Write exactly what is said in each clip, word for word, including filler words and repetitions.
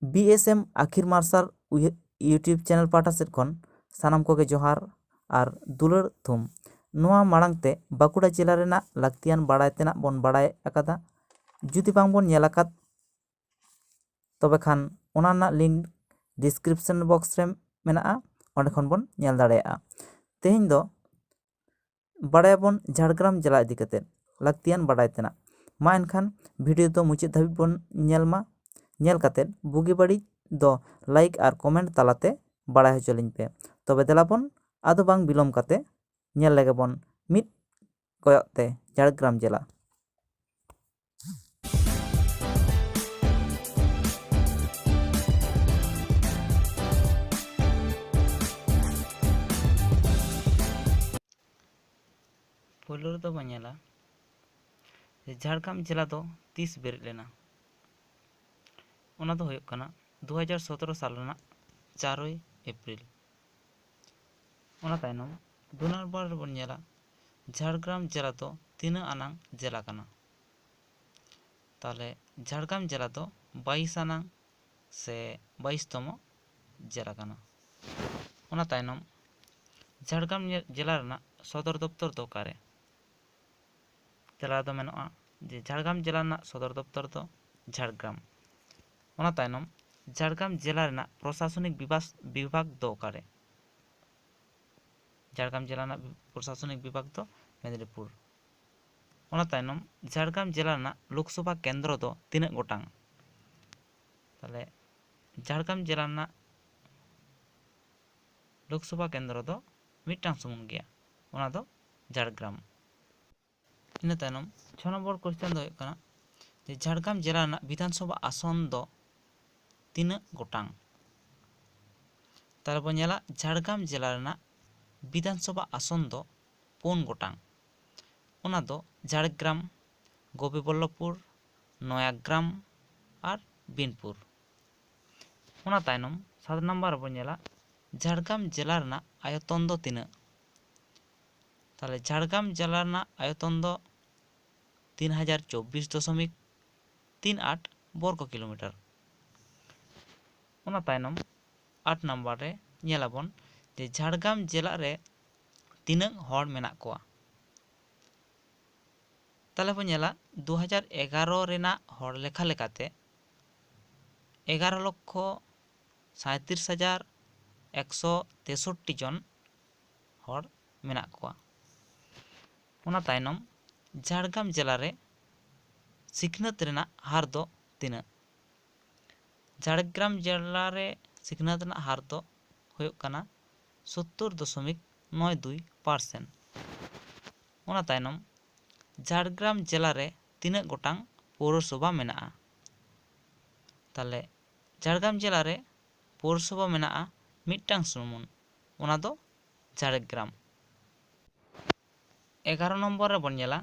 B S M ᱟᱹᱠᱷᱤᱨ ᱢᱟᱨᱥᱟᱞ ᱩᱭᱦᱟᱹ-, YouTube channel ᱯᱟᱦᱴᱟ ᱥᱮᱫ ᱠᱷᱚᱱ ᱥᱟᱱᱟᱢ ᱠᱚᱜᱮ ᱡᱚᱦᱟᱨ ᱟᱨ ᱫᱩᱞᱟᱹᱲ ᱛᱷᱩᱢ᱾ ᱱᱚᱣᱟ ᱢᱟᱲᱟᱝ ᱛᱮ ᱵᱟᱸᱠᱩᱲᱟ ᱡᱮᱞᱟ ᱨᱮᱱᱟᱜ ᱞᱟᱹᱠᱛᱤᱭᱟᱱ ᱵᱟᱲᱟᱭ ᱛᱮᱱᱟᱜ ᱵᱚᱱ ᱵᱟᱲᱟᱭ ᱟᱠᱟᱫᱟ᱾ ᱡᱩᱫᱤ ᱵᱟᱝ ᱵᱚᱱ ᱧᱮᱞ ᱟᱠᱟᱫ, ᱛᱚᱵᱮ ᱠᱷᱟᱱ ᱚᱱᱟ ᱨᱮᱱᱟᱜ link description box ᱨᱮ ᱢᱮᱱᱟᱜᱼᱟ, ᱚᱸᱰᱮ ᱠᱷᱚᱱ ᱵᱚᱱ ᱧᱮᱞ ᱫᱟᱲᱮᱭᱟᱜᱼᱟ᱾ ᱛᱮᱦᱮᱧ ᱫᱚ ᱵᱟᱲᱟᱭᱟᱵᱚᱱ ᱡᱷᱟᱲᱜᱨᱟᱢ ᱡᱮᱞᱟ ᱤᱫᱤ ᱠᱟᱛᱮᱫ ᱞᱟᱹᱠᱛᱤᱭᱟᱱ ᱵᱟᱲᱟᱭ ᱛᱮᱱᱟᱜ᱾ ᱢᱟ ᱮᱱᱠᱷᱟᱱ video ᱫᱚ ᱢᱩᱪᱟᱹᱫ ᱫᱷᱟᱹᱵᱤᱡ ᱵᱚᱱ ᱧᱮᱞ ᱢᱟ᱾ ᱧᱮᱞ ᱠᱟᱛᱮᱫ ᱵᱩᱜᱤ ᱵᱟᱹᱲᱤᱡ ᱫᱚ like ᱟᱨ comment ᱛᱟᱞᱟᱛᱮ ᱵᱟᱲᱟᱭ ᱦᱚᱪᱚ ᱞᱤᱧ ᱯᱮ᱾ ᱛᱚᱵᱮ ᱫᱮᱞᱟ ᱵᱚᱱ ᱟᱫᱚ ᱵᱟᱝ ᱵᱤᱞᱚᱢ ᱠᱟᱛᱮ ᱧᱮᱞ ᱞᱮᱜᱮ ᱵᱚᱱ ᱢᱤᱫ ᱠᱚᱭᱚᱜ ᱛᱮ ᱡᱷᱟᱲᱜᱨᱟᱢ ᱡᱮᱞᱟ᱾ ᱯᱳᱭᱞᱳ ᱨᱮᱫᱚ ᱵᱚᱱ ᱧᱮᱞᱟ ᱡᱮ ᱡᱷᱟᱲᱜᱨᱟᱢ ᱡᱮᱞᱟ ᱫᱚ ᱛᱤᱥ ᱵᱮᱨᱮᱫ ᱞᱮᱱᱟ᱾ ᱚᱱᱟ ᱫᱚ ᱦᱩᱭᱩᱜ ᱠᱟᱱᱟ ᱫᱩ ᱦᱟᱡᱟᱨ ᱥᱚᱛᱨᱚ ᱥᱟᱞ ᱨᱮᱱᱟᱜ ᱪᱟᱨᱳᱭ ᱮᱯᱨᱤᱞ᱾ ᱚᱱᱟ ᱛᱟᱭᱱᱚᱢ ᱫᱩ ᱱᱚᱢᱵᱚᱨ ᱨᱮᱵᱚᱱ ᱧᱮᱞᱟ ᱡᱷᱟᱲᱜᱨᱟᱢ ᱡᱮᱞᱟ ᱫᱚ ᱛᱤᱱᱟᱹᱜ ᱟᱱᱟᱝ ᱡᱮᱞᱟ ᱠᱟᱱᱟ᱾ ᱛᱟᱦᱚᱞᱮ ᱡᱷᱟᱲᱜᱨᱟᱢ ᱡᱮᱞᱟ ᱫᱚ ᱵᱟᱭᱤᱥ ᱟᱱᱟᱝ ᱥᱮ ᱵᱟᱭᱤᱥ ᱛᱚᱢᱚ ᱡᱮᱞᱟ ᱠᱟᱱᱟ᱾ ᱚᱱᱟ ᱛᱟᱭᱱᱚᱢ ᱡᱷᱟᱲᱜᱨᱟᱢ ᱡᱮᱞᱟ ᱨᱮᱱᱟᱜ ᱥᱚᱫᱚᱨ ᱫᱚᱯᱛᱚᱨ ᱫᱚ ᱚᱠᱟᱨᱮ? ᱛᱮᱞᱟ ᱫᱚ ᱢᱮᱱᱚᱜᱼᱟ ᱡᱮ ᱡᱷᱟᱲᱜᱨᱟᱢ ᱡᱮᱞᱟ ᱨᱮᱱᱟᱜ ᱥᱚᱫᱚᱨ ᱫᱚᱯᱛᱚᱨ ᱫᱚ ᱡᱷᱟᱲᱜᱨᱟᱢ᱾ ᱚᱱᱟ ᱛᱟᱭᱱᱚᱢ ᱡᱷᱟᱲᱜᱨᱟᱢ ᱡᱮᱞᱟ ᱨᱮᱱᱟᱜ ᱯᱨᱚᱥᱟᱥᱚᱱᱤᱠ ᱵᱤᱵᱟᱥ-, ᱵᱤᱵᱷᱟᱜᱽ ᱫᱚ ᱚᱠᱟᱨᱮ? ᱡᱷᱟᱲᱜᱨᱟᱢ ᱡᱮᱞᱟ ᱨᱮᱱᱟᱜ ᱯᱨᱚᱥᱟᱥᱚᱱᱤᱠ ᱵᱤᱵᱷᱟᱜᱽ ᱫᱚ ᱢᱮᱫᱽᱱᱤᱯᱩᱨ᱾ ᱚᱱᱟ ᱛᱟᱭᱱᱚᱢ ᱡᱷᱟᱲᱜᱨᱟᱢ ᱡᱮᱞᱟ ᱨᱮᱱᱟᱜ ᱞᱳᱠᱥᱚᱵᱷᱟ ᱠᱮᱱᱫᱨᱚ ᱫᱚ ᱛᱤᱱᱟᱹᱜ ᱜᱚᱴᱟᱝ? ᱛᱟᱦᱚᱞᱮ ᱡᱷᱟᱲᱜᱨᱟᱢ ᱡᱮᱞᱟ ᱨᱮᱱᱟᱜ ᱞᱳᱠᱥᱚᱵᱷᱟ ᱠᱮᱱᱫᱨᱚ ᱫᱚ ᱢᱤᱫᱴᱟᱝ ᱥᱩᱢᱩᱝ ᱜᱮᱭᱟ, ᱚᱱᱟ ᱫᱚ ᱡᱷᱟᱲᱜᱨᱟᱢ᱾ ᱤᱱᱟᱹ ᱛᱟᱭᱱᱚᱢ ᱪᱷᱚ ᱱᱚᱢᱵᱚᱨ question ᱫᱚ ᱦᱩᱭᱩᱜ ᱠᱟᱱᱟ ᱡᱮ ᱡᱷᱟᱲᱜᱨᱟᱢ ᱡᱮᱞᱟ ᱨᱮᱱᱟᱜ ᱵᱤᱫᱷᱟᱱᱥᱚᱵᱷᱟ ᱟᱥᱚᱱ ᱫᱚ ᱛᱤᱱᱟᱹᱜ ᱜᱚᱴᱟᱝ? ᱛᱟᱦᱞᱮ ᱵᱚᱱ ᱧᱮᱞᱟ ᱡᱷᱟᱲᱜᱨᱟᱢ ᱡᱮᱞᱟ ᱨᱮᱱᱟᱜ ᱵᱤᱫᱷᱟᱱᱥᱚᱵᱷᱟ ᱟᱥᱚᱱ ᱫᱚ ᱯᱩᱱ ᱜᱚᱴᱟᱝ᱾ ᱚᱱᱟ ᱫᱚ ᱡᱷᱟᱲᱜᱨᱟᱢ, ᱜᱳᱯᱤᱵᱚᱞᱞᱚᱵᱷᱯᱩᱨ, ᱱᱚᱭᱟᱜᱨᱟᱢ ᱟᱨ ᱵᱤᱱᱯᱩᱨ᱾ ᱚᱱᱟ ᱛᱟᱭᱱᱚᱢ ᱥᱟᱛ ᱱᱟᱢᱵᱟᱨ ᱨᱮᱵᱚᱱ ᱧᱮᱞᱟ ᱡᱷᱟᱲᱜᱨᱟᱢ ᱡᱮᱞᱟ ᱨᱮᱱᱟᱜ ᱟᱭᱚᱛᱚᱱ ᱫᱚ ᱛᱤᱱᱟᱹᱜ? ᱛᱟᱦᱞᱮ ᱡᱷᱟᱲᱜᱨᱟᱢ ᱡᱮᱞᱟ ᱨᱮᱱᱟᱜ ᱟᱭᱚᱛᱚᱱ ᱫᱚ ᱛᱤᱱ ᱦᱟᱡᱟᱨ ᱪᱚᱵᱵᱤᱥ ᱫᱚᱥᱚᱢᱤᱠ ᱛᱤᱱ ᱟᱴ ᱵᱚᱨᱜᱚ ᱠᱤᱞᱳᱢᱤᱴᱟᱨ᱾ ᱚᱱᱟ ᱛᱟᱭᱱᱚᱢ ᱟᱴ ᱱᱟᱢᱵᱟᱨ ᱨᱮ ᱧᱮᱞᱟᱵᱚᱱ ᱡᱮ ᱡᱷᱟᱲᱜᱨᱟᱢ ᱡᱮᱞᱟ ᱨᱮ ᱛᱤᱱᱟᱹᱜ ᱦᱚᱲ ᱢᱮᱱᱟᱜ ᱠᱚᱣᱟ᱾ ᱛᱟᱦᱚᱞᱮ ᱵᱚᱱ ᱧᱮᱞᱟ ᱫᱩ ᱦᱟᱡᱟᱨ ᱮᱜᱟᱨᱚ ᱨᱮᱱᱟᱜ ᱦᱚᱲ ᱞᱮᱠᱷᱟ ᱞᱮᱠᱟᱛᱮ ᱮᱜᱟᱨᱚ ᱞᱚᱠᱠᱷᱚ ᱥᱟᱸᱭᱛᱨᱤᱥ ᱦᱟᱡᱟᱨ ᱮᱠᱥᱚ ᱛᱮᱥᱚᱴᱴᱤ ᱡᱚᱱ ᱦᱚᱲ ᱢᱮᱱᱟᱜ ᱠᱚᱣᱟ᱾ ᱚᱱᱟ ᱛᱟᱭᱱᱚᱢ ᱡᱷᱟᱲᱜᱨᱟᱢ ᱡᱮᱞᱟ ᱨᱮ ᱥᱤᱠᱷᱱᱟᱹᱛ ᱨᱮᱱᱟᱜ ᱦᱟᱨ ᱫᱚ ᱛᱤᱱᱟᱹᱜ? ᱡᱷᱟᱲᱜᱨᱟᱢ ᱡᱮᱞᱟ ᱨᱮ ᱥᱤᱠᱷᱱᱟᱹᱛ ᱨᱮᱱᱟᱜ ᱦᱟᱨ ᱫᱚ ᱦᱩᱭᱩᱜ ᱠᱟᱱᱟ ᱥᱳᱛᱛᱳᱨ ᱫᱚᱥᱚᱢᱤᱠ ᱱᱚᱭ ᱫᱩᱭ ᱯᱟᱨᱥᱮᱱᱴ᱾ ᱚᱱᱟ ᱛᱟᱭᱱᱚᱢ ᱡᱷᱟᱲᱜᱨᱟᱢ ᱡᱮᱞᱟ ᱨᱮ ᱛᱤᱱᱟᱹᱜ ᱜᱚᱴᱟᱝ ᱯᱳᱣᱨᱚᱥᱚᱵᱷᱟ ᱢᱮᱱᱟᱜᱼᱟ? ᱛᱟᱦᱚᱞᱮ ᱡᱷᱟᱲᱜᱨᱟᱢ ᱡᱮᱞᱟ ᱨᱮ ᱯᱳᱣᱨᱚᱥᱚᱵᱷᱟ ᱢᱮᱱᱟᱜᱼᱟ ᱢᱤᱫᱴᱟᱝ ᱥᱩᱢᱩᱝ, ᱚᱱᱟ ᱫᱚ ᱡᱷᱟᱲᱜᱨᱟᱢ᱾ ᱮᱜᱟᱨᱚ ᱱᱚᱢᱵᱚᱨ ᱨᱮᱵᱚᱱ ᱧᱮᱞᱟ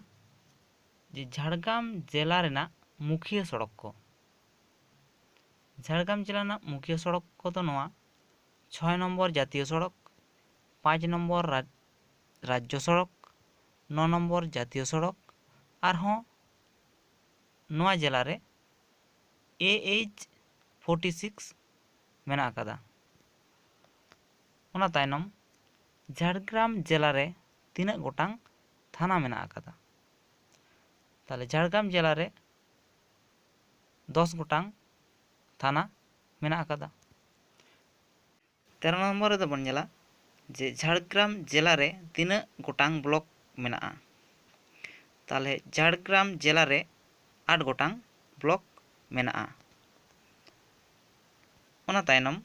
ᱡᱮ ᱡᱷᱟᱲᱜᱨᱟᱢ ᱡᱮᱞᱟ ᱨᱮᱱᱟᱜ ᱢᱩᱠᱷᱤᱭᱟᱹ ᱥᱚᱲᱚᱠ ᱠᱚ᱾ ᱡᱷᱟᱲᱜᱨᱟᱢ ᱡᱮᱞᱟ ᱨᱮᱱᱟᱜ ᱢᱩᱠᱷᱤᱭᱟᱹ ᱥᱚᱲᱚᱠ ᱠᱚᱫᱚ ᱱᱚᱣᱟ: ᱪᱷᱚᱭ ᱱᱚᱢᱵᱚᱨ ᱡᱟᱛᱤᱭᱚ ᱥᱚᱲᱚᱠ, ᱯᱟᱸᱪ ᱱᱚᱢᱵᱚᱨ ᱨᱟᱡᱽ-, ᱨᱟᱡᱽᱡᱚ ᱥᱚᱲᱚᱠ, ᱱᱚ ᱱᱚᱢᱵᱚᱨ ᱡᱟᱛᱤᱭᱚ ᱥᱚᱲᱚᱠ, ᱟᱨᱦᱚᱸ ᱱᱚᱣᱟ ᱡᱮᱞᱟ ᱨᱮ ᱮ ᱮᱭᱤᱪ ᱯᱷᱳᱨᱴᱤ ᱥᱤᱠᱥ ᱢᱮᱱᱟᱜ ᱟᱠᱟᱫᱟ᱾ ᱚᱱᱟ ᱛᱟᱭᱱᱚᱢ ᱡᱷᱟᱲᱜᱨᱟᱢ ᱡᱮᱞᱟ ᱨᱮ ᱛᱤᱱᱟᱹᱜ ᱜᱚᱴᱟᱝ ᱛᱷᱟᱱᱟ ᱢᱮᱱᱟᱜ ᱟᱠᱟᱫᱟ? ᱛᱟᱦᱚᱞᱮ ᱡᱷᱟᱲᱜᱨᱟᱢ ᱡᱮᱞᱟ ᱨᱮ ᱫᱚᱥ ᱜᱚᱴᱟᱝ ᱛᱷᱟᱱᱟ ᱢᱮᱱᱟᱜ ᱟᱠᱟᱫᱟ᱾ ᱛᱮᱨᱚ ᱱᱚᱢᱵᱚᱨ ᱨᱮᱫᱚ ᱵᱚᱱ ᱧᱮᱞᱟ ᱡᱮ ᱡᱷᱟᱲᱜᱨᱟᱢ ᱡᱮᱞᱟ ᱨᱮ ᱛᱤᱱᱟᱹᱜ ᱜᱚᱴᱟᱝ ᱵᱞᱚᱠ ᱢᱮᱱᱟᱜᱼᱟ? ᱛᱟᱦᱚᱞᱮ ᱡᱷᱟᱲᱜᱨᱟᱢ ᱡᱮᱞᱟ ᱨᱮ ᱟᱴ ᱜᱚᱴᱟᱝ ᱵᱞᱚᱠ ᱢᱮᱱᱟᱜᱼᱟ᱾ ᱚᱱᱟ ᱛᱟᱭᱱᱚᱢ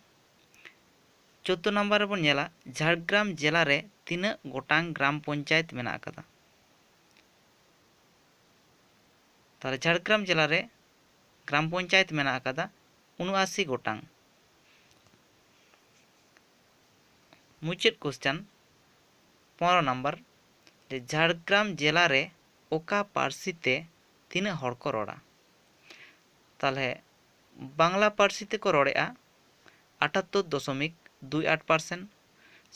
ᱪᱳᱫᱫᱳ ᱱᱟᱢᱵᱟᱨ ᱨᱮᱵᱚᱱ ᱧᱮᱞᱟ ᱡᱷᱟᱲᱜᱨᱟᱢ ᱡᱮᱞᱟ ᱨᱮ ᱛᱤᱱᱟᱹᱜ ᱜᱚᱴᱟᱝ ᱜᱨᱟᱢ ᱯᱚᱧᱪᱟᱭᱮᱛ ᱢᱮᱱᱟᱜ ᱟᱠᱟᱫᱟ? ᱛᱟᱦᱚᱞᱮ ᱡᱷᱟᱲᱜᱨᱟᱢ ᱡᱮᱞᱟ ᱨᱮ ᱜᱨᱟᱢ ᱯᱚᱧᱪᱟᱭᱮᱛ ᱢᱮᱱᱟᱜ ᱟᱠᱟᱫᱟ ᱩᱱᱚᱟᱥᱤ ᱜᱚᱴᱟᱝ᱾ ᱢᱩᱪᱟᱹᱫ ᱠᱚᱥᱪᱟᱱ, ᱯᱚᱱᱨᱚ ᱱᱟᱢᱵᱟᱨ, ᱡᱮ ᱡᱷᱟᱲᱜᱨᱟᱢ ᱡᱮᱞᱟ ᱨᱮ ᱚᱠᱟ ᱯᱟᱹᱨᱥᱤ ᱛᱮ ᱛᱤᱱᱟᱹᱜ ᱦᱚᱲ ᱠᱚ ᱨᱚᱲᱟ? ᱛᱟᱦᱚᱞᱮ ᱵᱟᱝᱞᱟ ᱯᱟᱹᱨᱥᱤ ᱛᱮᱠᱚ ᱨᱚᱲᱮᱫᱼᱟ ᱟᱴᱷᱟᱛᱛᱳᱨ ᱫᱚᱥᱚᱢᱤᱠ ᱫᱩᱭ ᱟᱴ ᱯᱟᱨᱥᱮᱱᱴ,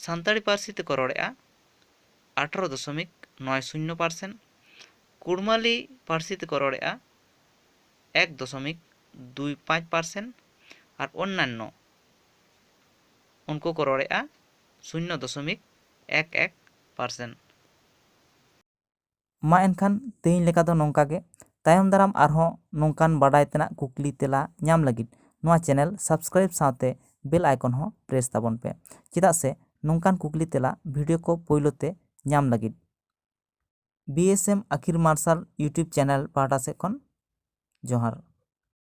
ᱥᱟᱱᱛᱟᱲᱤ ᱯᱟᱹᱨᱥᱤ ᱛᱮᱠᱚ ᱨᱚᱲᱮᱫᱼᱟ ᱟᱴᱷᱨᱚ ᱫᱚᱥᱚᱢᱤᱠ ᱱᱚᱭ ᱥᱩᱱᱱᱚ ᱯᱟᱨᱥᱮᱱᱴ, ᱠᱩᱲᱢᱟᱞᱤ ᱯᱟᱹᱨᱥᱤ ᱛᱮᱠᱚ ᱨᱚᱲᱮᱫᱼᱟ ᱮᱠ ᱫᱚᱥᱚᱢᱤᱠ ᱫᱩᱭ ᱯᱟᱸᱪ ᱯᱟᱨᱥᱮᱱᱴ, ᱟᱨ ᱚᱱᱱᱟᱱᱱᱚ ᱩᱱᱠᱩ ᱠᱚ ᱨᱚᱲᱮᱫᱼᱟ ᱥᱩᱱᱱᱚ ᱫᱚᱥᱚᱢᱤᱠ ᱮᱠ ᱮᱠ ᱯᱟᱨᱥᱮᱱᱴ᱾ ᱢᱟ ᱮᱱᱠᱷᱟᱱ ᱛᱮᱦᱮᱧ ᱞᱮᱠᱟ ᱫᱚ ᱱᱚᱝᱠᱟ ᱜᱮ᱾ ᱛᱟᱭᱚᱢ ᱫᱟᱨᱟᱢ ᱟᱨᱦᱚᱸ ᱱᱚᱝᱠᱟᱱ ᱵᱟᱰᱟᱭ ᱛᱮᱱᱟᱜ ᱠᱩᱠᱞᱤ ᱛᱮᱞᱟ ᱧᱟᱢ ᱞᱟᱹᱜᱤᱫ ᱱᱚᱣᱟ channel subscribe ᱥᱟᱶᱛᱮ bell icon ᱦᱚᱸ press ᱛᱟᱵᱚᱱ ᱯᱮ, ᱪᱮᱫᱟᱜ ᱥᱮ ᱱᱚᱝᱠᱟᱱ ᱠᱩᱠᱞᱤ ᱛᱮᱞᱟ video ᱠᱚ ᱯᱳᱭᱞᱳ ᱛᱮ ᱧᱟᱢ ᱞᱟᱹᱜᱤᱫ᱾ B S M ᱟᱹᱠᱷᱤᱨ ᱢᱟᱨᱥᱟᱞ YouTube channel ᱯᱟᱦᱴᱟ ᱥᱮᱫ ᱠᱷᱚᱱ ᱡᱚᱦᱟᱨ᱾